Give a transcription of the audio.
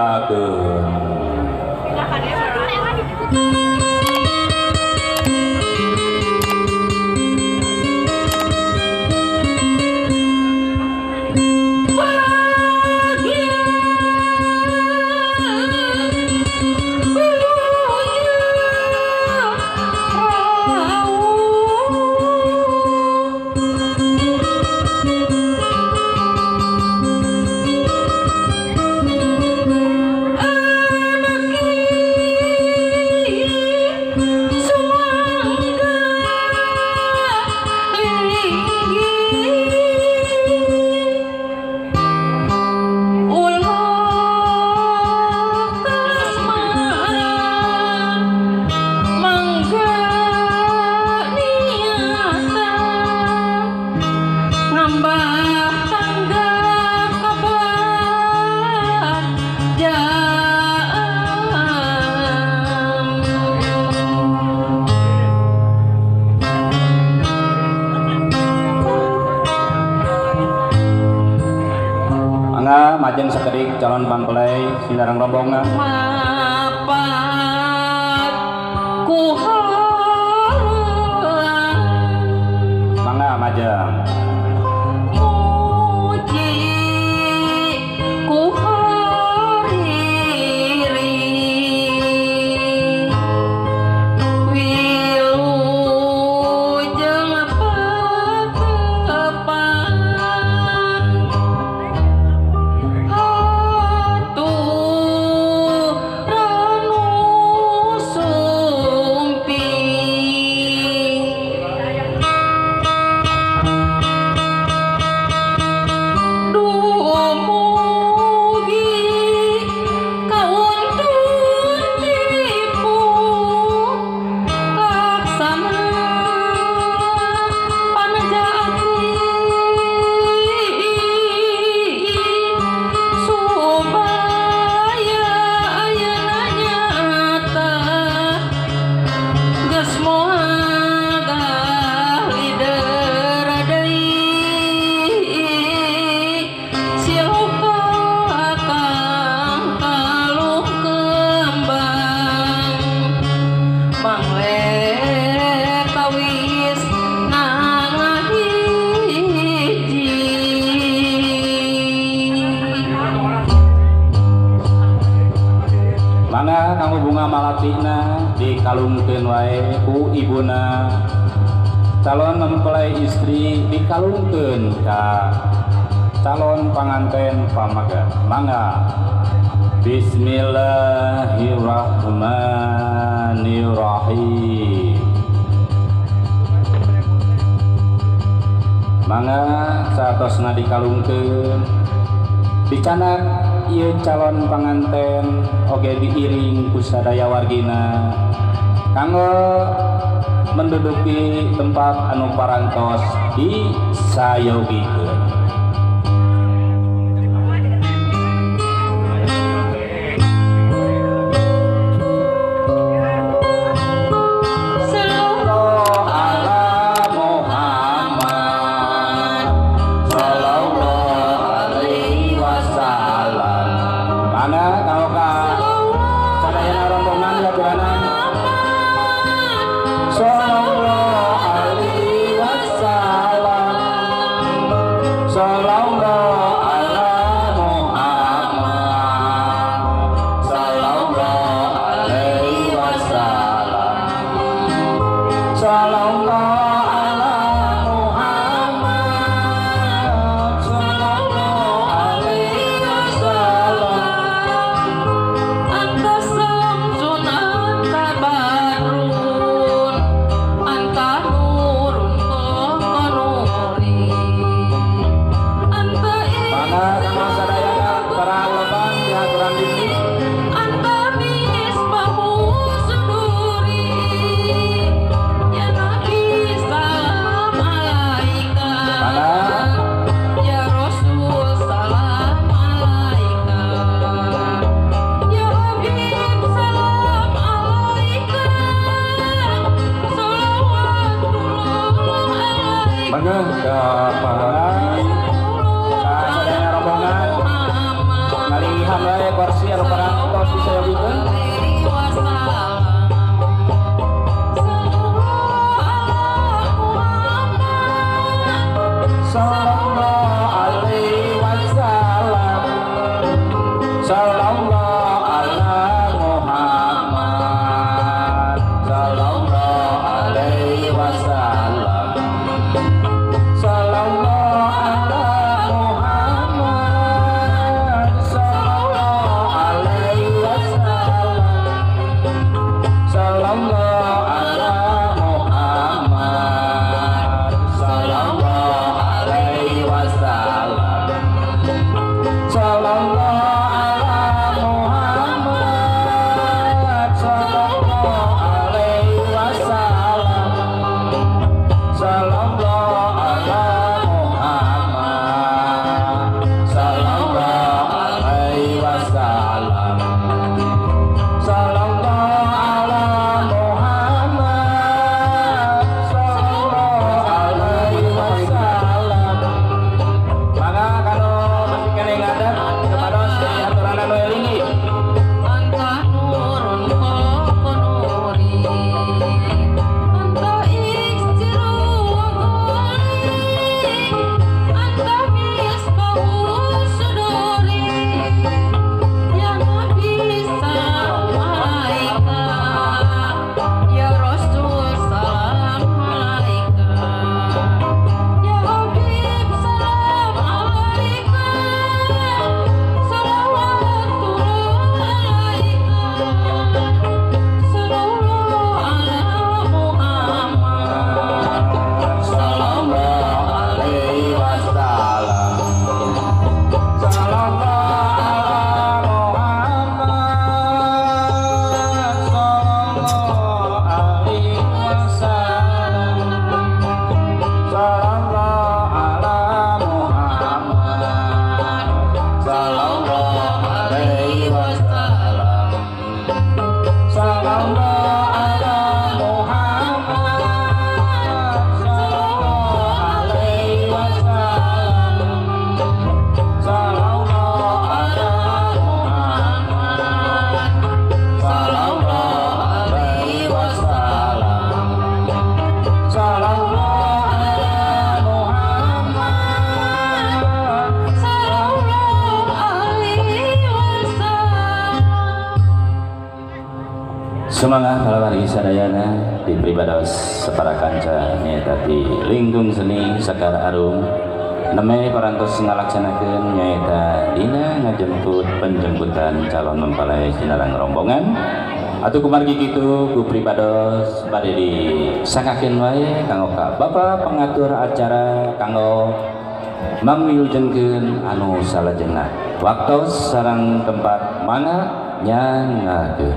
Manggakeun. Mangga majeng sakedik calon mempelai sinareng rombongan. Mapat ku Mangga majeng. Muji ku hariri wilujeng patepang hatur nu sumping dumugi kauntun tipu laksana panjati supaya ayeuna nyata geus moal lider deui siluka kang kalung kembang mangleta wis nangahiji. Mangga kanggo bunga malatina dikalungkeun wae ku ibuna. Calon mempelai istri dikalungkeun ka calon panganten pamagat. Mangga. Bismillahirrahmanirrahim. Mangga saatosna dikalungkeun dicanak ieu calon panganten oge diiring ku sadaya wargina kanggo menduduki tempat anu parantos disayogikeun. Ala Muhammad sallallahu alaihi wasallam. Mangga kanggo ka sadayana rombongan saturanan. Sallallahu alaihi wasallam. Sallallahu ala Muhammad sallallahu alaihi wasallam. Sallallahu ala Muhammad sallallahu alaihi wasallam. Anta samsun anta aya kursi anu parantos disayogikeun. Sallallahu alaihi wasallam. Sallallahu ala Muhammad. Sallallahu alaihi wasallam. Sallallahu ala Muhammad. Sallallahu alaihi wasallam. Sallallahu ala Muhammad. Sallallahu alaihi wasallam. Sallallahu ala Muhammad. Sallallahu alaihi wasallam. Sallallahu ala Muhammad. Sallallahu alaihi wasallam. Sallallahu ala Muhammad. Sallallahu alaihi wasallam. Maka kalau masih kene ngadeg kepados aturan anu elingi. Anta nurun fawqa nuri, anta iksiru wa ghali, anta misbahu suduri. Ya Nabi salam alaika, ya Rasul salam alaika, ya Habib salam alaika, salawatullah alaika, sallallahu ala Muhammad. Sallallahu alaihi wasallam. Sallallahu ala Muhammad. Sallallahu alaihi wasallam. Sallallahu ala Muhammad. Sallallahu alaihi wasallam. Sallallahu ala Muhammad. Sallallahu alaihi wasallam. Sallallahu ala Muhammad. Sallallahu alaihi wasallam. Sallallahu ala Muhammad. Sallallahu alaihi wasallam. Semangat kalawargi sadayana di pribados sapara kanca nyaeta di lingkung seni Sekar Arum nembe parantos ngalaksanakeun nyaeta dina ngajemput penjemputan calon mempelai sinareng rombongan. Atuh kumargi kitu ku pribados bade disanggakeun wae kanggo ka bapak pengatur acara kanggo mangwilujengkeun anu salajengna. Waktos sareng tempat mangga nyangakeun.